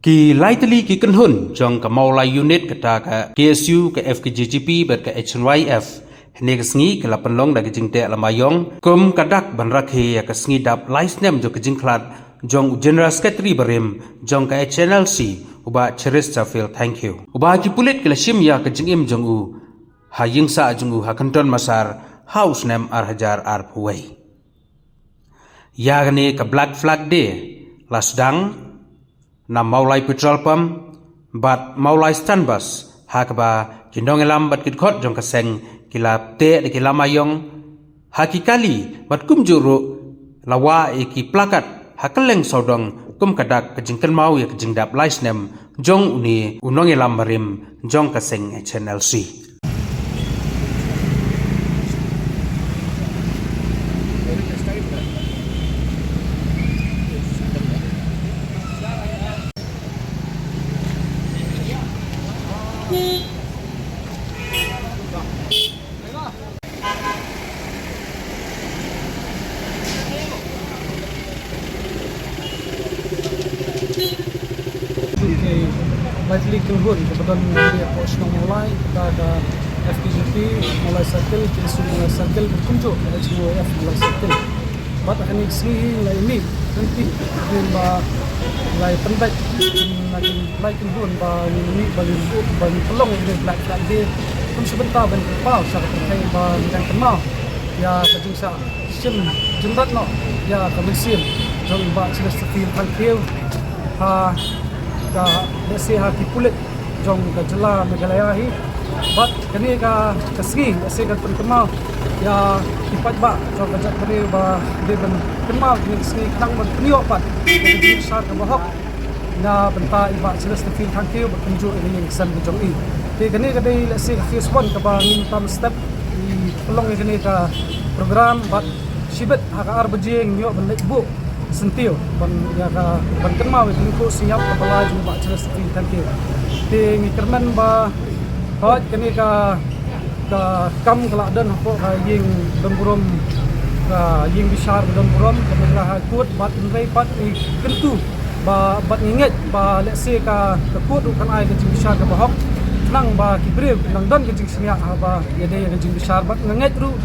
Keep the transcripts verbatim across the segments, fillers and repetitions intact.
Ki lai tylli ki kynhun jong ka Mawlai Unit, kata ka K S U, ka F K J G P bad ka H N Y F, hynne ka sngi ki la pynlong da ka jingteh lama ïong kum ka dak ban rakhe ïa ka sngi dap lai snem jong ka jingkhlad jong u General Secretary barim jong ka H N L C, u Bah Cheresterfield Thangkhiew. U Bah, ki pulit ki la shim ïa ka jingim jong u ha ïing sah jong u ha Kynton Massar ha u snem ar hajar arphew wei. Ïa kane ka Black Flag Day la sdang na Mawlai Petrol Pump bad Mawlai Stand Bus, ha kaba ki nongïalam bad ki dkhot jong ka seng ki la teh da ki lama ïong ha ki kali bad kumjuh ruh la wah ïa ki plakat ha kylleng sawdong kum ka dak ka jingkynmaw ïa ka jingdap lai snem jong une u nongïalam barim jong ka seng H N L C. Ki lai tylli ki kynhun kiba don hapoh shnong Mawlai, kata ka F K J P Mawlai Circle, K S U Mawlai Circle, bad kumjuh ka H N Y F Mawlai Circle. Bad ha kane ka sngi hi la ïa mih lynti, hadien ba la ïa pynbeit na ki lai ki kynhun ba ngin ïa mih ban ïa pynlong ïa kane ka Black Flag Day kum shi bynta ban pynpaw sha ka pyrthei ba ngi dang kynmaw ïa ka jingshah shim jingrat noh ïa ka mynsiem jong i Bah Cheresterfield Thangkhiew ha ka, lehse ha ki pulit jong ka jylla Meghalaya hi. Bad kane ka, ka sngi, lehse kan pynkynmaw ïa ki paidbah jong ka jaitbynriew ba dei ban kynmaw kane ka sngi khnang ban pynïoh pat ïa ka jingbishar kaba hok na bynta i Bah Cheresterfield Thangkhiew bad kumjuh ïa ka ïing ka sem ka jong i. Te kane ka dei, lehse, ka phase one kaba ngim tam step i pynlong ïa kane ka program, bad shibit ha ka ar baje ngin ïoh ban leit buh syntiew ban ïa ka, ban kynmaw ïa ka lyngkhuh sniap kaba lai jong i Bah Cheresterfield Thangkhiew. Te ngi kyrmen ba hooid kane ka, ka kam ka la don hapoh ka ïing donburom, ka ïing bishar ba donburom, ka Meghalaya High Court, bad hynrei pat ngi kyntu ba, bad ngi ngeit ba lehse ka, ka court ruh kan ai ka jingbishar kaba hok, khnang ba ki briew kin nang don ka jingshaniah haba ïadei ïa ka jingbishar, bad nga ngeit ruh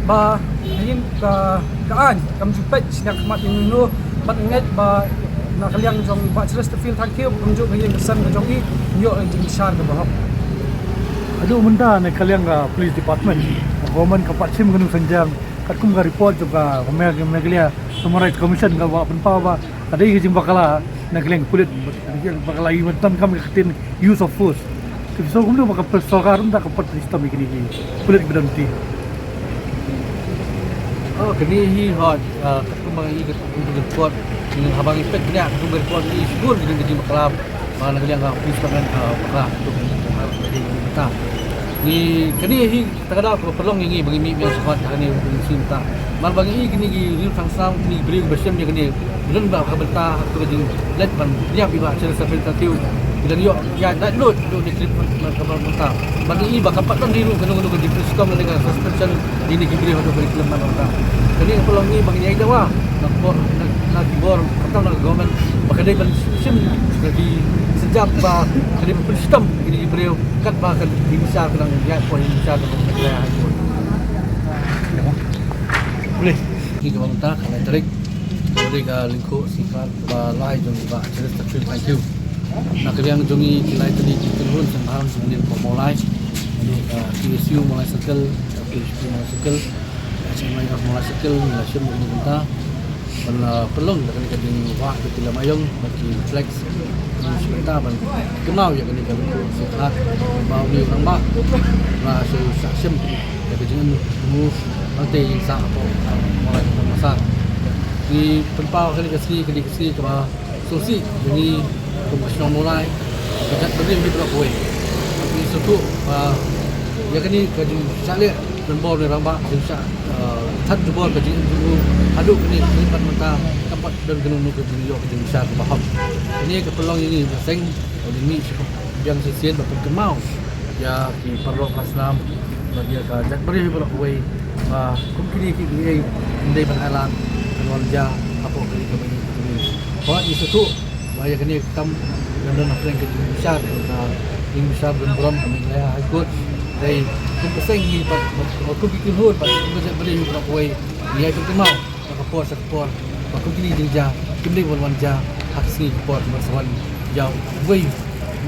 ba ha ïing ka, ka aiñ kam ju peit shaniah khmat ïa uno uno, bad nga ngeit ba na ka liang jong Bah Cheresterfield Thangkhiew kumjuh ka ïing ka sem ka jong i, ïoh ka jingbishar kaba hok. Haduh mynta na ka liang ka Police Department, ka government ka pat shim kano synjam, katkum ka report jong ka Meghalaya Human Rights Commission kaba pynpaw ba ka dei ka jingbakla na ka liang pulit, ka jingbakla i mynta kam ka ktien use of force. Te so kumno ba ka sorkar mynta ka pat shitom ïa kine ki pulit ba don ti. Oh, kane hi hooid, ah, katkum ba ngi, katkum ka report, ngi haba ngi peit kane, katkum ka report ngi sure ngi don ka jingbakla ba na ka liang ka police department, ah, bakla katkum ka report mynta. Ngi kane hi Kata ka daw kaba pynlong ïa ngi ba ngi mih biang shakhmat ha kane ka mynsiem mynta. Namar ba ngi i kine ki riew thaw sam, kine ki briew ba shem ïa kane, ba don ba ka bynta ha ka jingïaleh ban ïap ïa i Bah Cheresterfield Thangkhiew. Ki dang ïoh ïa da lut lut ni trip man ka mynta. Ba ngi i ba kam pat don ruh kano kano ka jingpynshitom lane ka suspension ïa kine ki briew haduh ba ki khlem man mynta. Kane ka pynlong ngi ba ngi ïa dawa na ka bor, na, na ka bor, kata na ka government ba ka dei ban shim ka jingshah ba ka dei ban pynshitom ïa kine ki briew. Katba ka jingbishar ka dang ïaid, ka jingbishar ka dang ïaid. Pule. Ki kaba mynta ka lai tarik, ka dei ka lyngkhuh sniap kaba lai jong i Bah Cheresterfield Thangkhiew. Na ka liang jong ngi ki lai tylli ki kynhun seng bhalang jong ngi hapoh Mawlai, ka K S U Mawlai Circle, ka K S U Mawlai Circle, ka H N Y F Mawlai Circle, ngi la shim ïa kane ka bynta ban, ah, pynlong ïa kane ka jingwah ïa ki lama ïong bad ki flags, ban shu bynta ban kynmaw ïa kane ka lyngkhuh sniap ba une u rangbah u la shu shah shim ïa ka jingim jong u hangtei ïing sah hapoh, ah, Mawlai Kynton Massar. Ngi pynpaw kane ka sngi, kane ka sngi kaba sngewsih ïa ngi kum ka shnong Mawlai, ka jaitbynriew hi baroh kawei. Ngi sngewthuh ba ïa kane ka jingshah leh donbor ne rangbah, jingshah, eh, thad jubor ka jingim jong u haduh kane ka khyllipmat mynta, kam pat don kano kano ka jingïoh ka jingbishar kaba hok. Kane ka pynlong ïa ngi na seng, ba ngi mih biang shisien ban pynkynmaw ïa ki paralok khasnam bad ïa ka jaitbynriew baroh kawei, ba kum kine kiei kiei ym dei ban ailad, kan wan jia hapoh kane ka pyrthei. Ba ngi sngewthuh ba ïa kane ka kam Ngan don hapdeng ka jingbishar, ka jingbishar don burom ka Meghalaya High Court. Dei kum ka seng ngi pat, kum ki kynhun pat, kum ka jaitbynriew ngi kwah kawei, ngi ïai kynmaw na ka por sha ka por ba kum kine ki jingjia kim dei ban wan jia ha ka sngi ka por ban sa wan ïa uwei,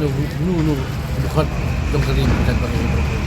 uno uno u dkhot jong ka ri ka jaitbynriew.